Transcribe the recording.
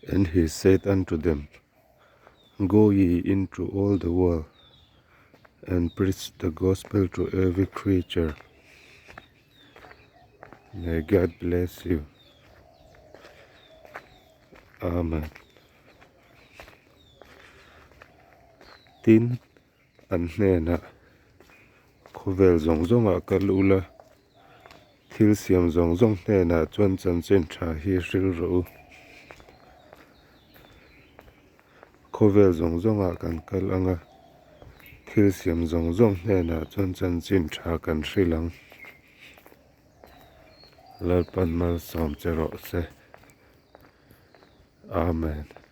And he said unto them, Go ye into all the world and preach the gospel to every creature. May God bless you. Amen. Tin, an hnenah, Khawvel zawng zawngah kal ula, thil siam zawng zawng hnenah chuan chanchin tha hi hril rawh u. Khawvel zawng zawngah kan kal ang a, thil siam zawng zawng hnenah chuan chanchin tha kan hril ang. Lalpan malsawm che rawh se. Amen.